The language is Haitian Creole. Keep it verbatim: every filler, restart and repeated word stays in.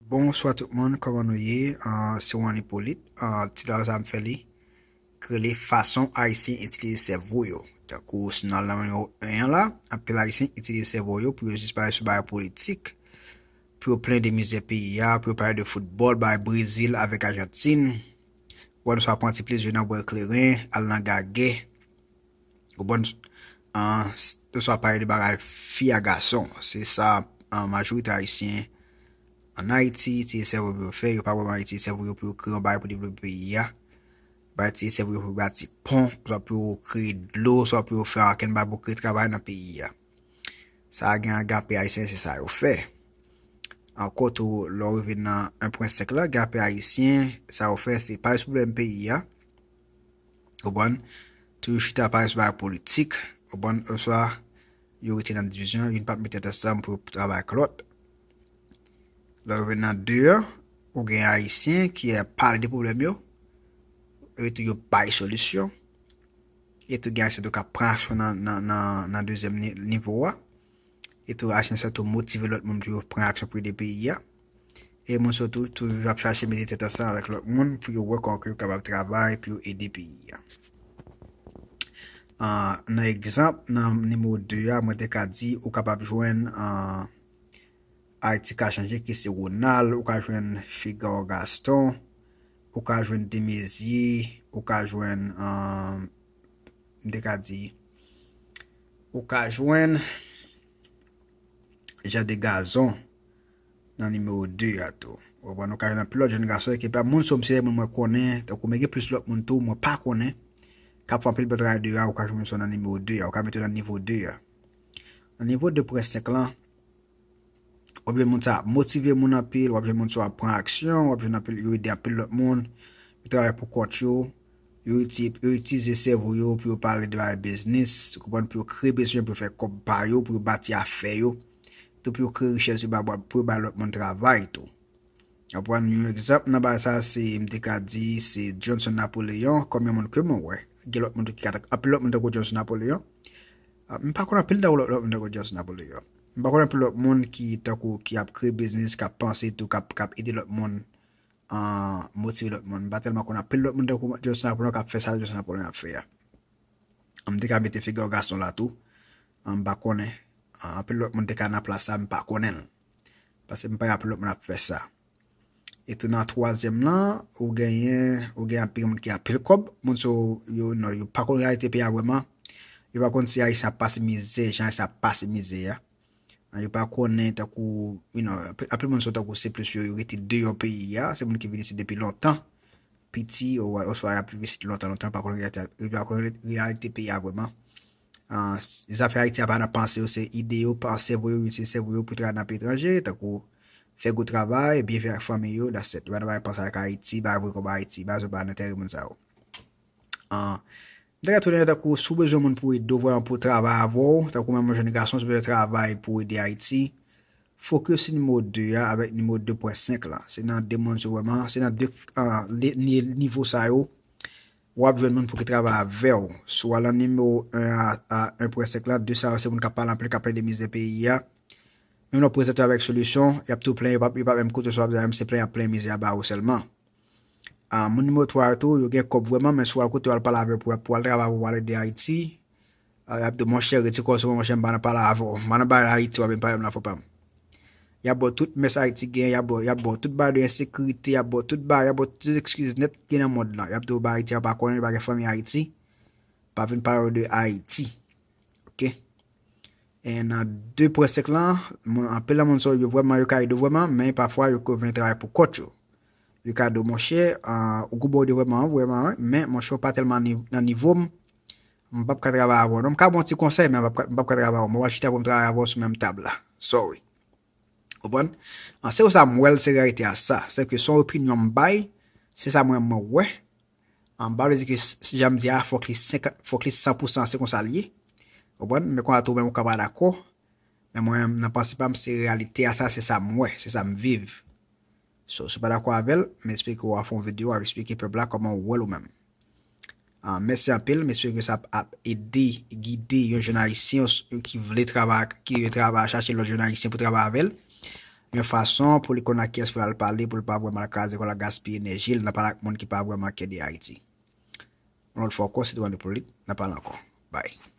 Bonswa tout moun, kòman nou ye? Ah, se Juan Hyppolite. Ah, tit la sa m fè li, k rele Fason Ayisyen Itilize Sèvo Yo. Tankou si n al nan nimewo en an la, anpil Ayisyen itilize sèvo yo pou yo jis pale sou bagay politik, pou yo plenn de mizè peyi a, pou yo pale de foutbòl, bagay Brezil avèk Ajantin. Ou wè, nou swa pran ti plezi nan bwè kleren, al nan gagè. Ou konprann? Ah, s- nou swa pale de bagay fi a gason. Se sa, ah, majorite Ayisyen ann Ayiti itilize sèvo yo pou yo fè. Yo pa vrèman itilize sèvo yo pou yo kreye yon bagay pou devlope peyi a. Ba itilize sèvo yo pou yo bati pon, swa pou yo kreye dlo, swa pou yo fè ankenn bagay pou kreye travay nan peyi a. Sa a gen Agape Ayisyen, se sa yo fè. Ankò tou, lè w rive nan en pwen senk la, Agape Ayisyen, sa yo fè, se pale sou pwoblèm peyi a. Ou konprann? Toujou chita pale sou bagay politik. Ou konprann? Oswa, yo rete nan divizyon, youn p ap met tèt ansanm pou yo travay ak lòt. Lè w rive nan de a, ou gen Ayisyen ki ap pale de pwoblèm yo, e tou yo bay solisyon. E tou gen Ayisyen tou k ap pran aksyon nan, nan, nan, nan dezyèm ni- nivo a. E tou Ayisyen sa tou motive lòt moun pou yo pran aksyon pou ede peyi a. E moun sa tou toujou ap chache mete tèt ansanm avèk lòt moun pou yo wè kòman ke yo kapab travay pou yo ede peyi a. Ah, nan egzanp, nan nimewo de a, mwen te ka di ou kapab jwenn, ah, Ayiti ka chanje ki se Ronald, ou ka jwenn Figaro Gaston, ou ka jwenn Demezye, ou ka jwenn, ah, m te ka di, ou ka jwenn Jean de Gazon nan nimewo de a tou. Ou konprann, ou ka jwenn anpil lòt jèn gason ki pa moun sa yo, se moun mwen konnen, tankou men gen plis lòt moun tou, mwen pa konnen, k ap fè anpil bèl travay de a, ou ka jwenn sa nan nimewo de a, ou ka mete nan nivo de a. Nan nivo de pwen senk lan, w ap jwenn moun sa ap motive moun anpil, w ap jwenn moun sa ap pran aksyon, w ap jwenn anpil, yo ede anpil lòt moun, yo travay pou kont yo, yo iti- yo itilize sèvo yo pou yo pale de bagay biznis, ou konprann, pou yo kreye biznis, pou yo fè kòb pa yo, pou yo bati afè yo, tou pou yo kreye richès yo ba- pou yo bay lòt moun travay tou. Ou konprann, yon egzanp nan bagay sa, se, m te ka di, se Johnson Napoleon, kòm yon moun ke mwen wè. Gen lòt moun tou ki ka, anpil lòt moun tankou Johnson Napoleon. Ah, m pa konn anpil tankou lòt, lòt moun tankou Johnson Napoleon. M pa konn anpil lòt moun ki tankou, ki ap kreye biznis, k ap panse tou, k ap, k ap ede lòt moun, ah, motive lòt moun. M pa tèlman konn anpil lòt moun tankou Johnson Napoleon k ap fè sa Johnson Napoleon ap fè a. M te ka mete Figaro Gaston la tou. Ah, m pa konnen. Ah, anpil lòt moun te ka nan plas sa, m pa konnen l. Paske m pa wè anpil lòt moun ap fè sa. E tou nan twazyèm lan, ou genyen, ou gen anpil moun ki anpil kòb, moun sa yo, yo, non, yo pa konn reyalite peyi a vrèman. Yo pa konn si Ayisyen ap pase mizè, jan Ayisyen ap pase mizè a. Yo pa konnen tankou, you know, anpil, anpil moun sa yo tankou se plis yo, yo rete deyò peyi a, se moun ki vin isit depi lontan, piti, o- oswa y ap viv isit lontan, lontan, yo pa konn reyalite, yo pa konn reyalite peyi a vrèman. Ah, s- zafè Ayiti a pa nan panse yo, se ide yo, panse sèvo yo, itilize sèvo yo pou travay nan peyi etranje, tankou fè gwo travay, byen viv ak fanmi yo, that's it. Yo pa nan bagay panse ak Ayiti, bagay vre kòb Ayiti, bagay sa yo pa nan enterè moun sa yo. Ah, m te ka tounen tankou, si w bezwen moun pou ede w vrèman pou travay avè w, tankou menm yon jèn gason, si w bezwen travay pou ede Ayiti, fokis sou nimewo de a avèk nimewo de pwen senk la. Se nan de moun sa yo vrèman, se nan de, ah, le- ni- nivo sa yo, w ap jwenn moun pou ki travay avè w. Si w al nan nimewo en a, a en pwen senk la, de sa yo se moun k ap pale anpil, k ap plede mizè peyi a. Menm lè w prezante yo avèk solisyon, y ap tou plenyen, yo p ap, yo p ap menm koute w, swa y ap di, "A, misye plenyen, ap plenyen mizè a ba ou sèlman." Ah, moun nimewo twa yo tou, yo gen kòb vrèman, men si w al koute yo, al pale avè yo pou, pou al travay avè w, pou al ede Ayiti, ah, y ap di, "Monchè, retire kò w sou mwen, monchè, m pa nan pale avè w. M pa nan pale Ayiti, w ap vin pale m nan fo pa m." Y ap ba w tout mès Ayiti gen, y ap ba w, y ap ba w tout bagay de ensekirite, y ap ba w tout bagay, y ap ba w tout ekskiz nèt ki gen nan mond lan. Y ap di w ba Ayiti, a pa konnen, pa gen fanmi Ayiti, pa vin pale w de Ayiti. Oke? E nan de pwen senk lan, moun, anpil nan moun sa yo vrèman, yo ka ede w vrèman, men pafwa yo ka vin travay pou kont yo. Yo ka di w, "Monchè, ah, ou gon bon ide vrèman, vrèman, wi, men monchè, ou pa tèlman ni- nan nivo m, m p ap ka travay avè w non. M ka ba w yon ti konsèy, men m p ap ka- m p ap ka travay avè w. Mwen pa chita pou m travay avè w sou menm tab la. Sorry." Konprann? Ah, se konsa m wè l, se reyalite a sa. Se ke se yon opinyon m bay, se sa mwen, mwen wè. Ah, m pa vle di ke s- jan m di a, fòk li senkant, fòk li san pou san, se konsa l ye. Konprann? Men konsa tou, menm ou ka pa dakò. Men mwen, nan panse pa m, se reyalite a sa, se sa m wè, se sa m viv. So, si w pa dakò avè l, m espere ke w a fè yon videyo, w a eksplike pèp la kòman w wè l ou menm. Ah, mèsi anpil, m espere ke sa ap, ap ede, gide yon jèn ayisyen ki vle travay, ki vle travay, chache lòt jèn ayisyen pou travay avè l. yon fason pou li konn ak kiyès pou l al pale, pou l pa vrèman al kraze kò l, al gaspiye enèji l nan pale ak moun ki pa vrèman kè de Ayiti. Yon lòt fwa ankò, se te randevou pou li, n a pale ankò. Bye.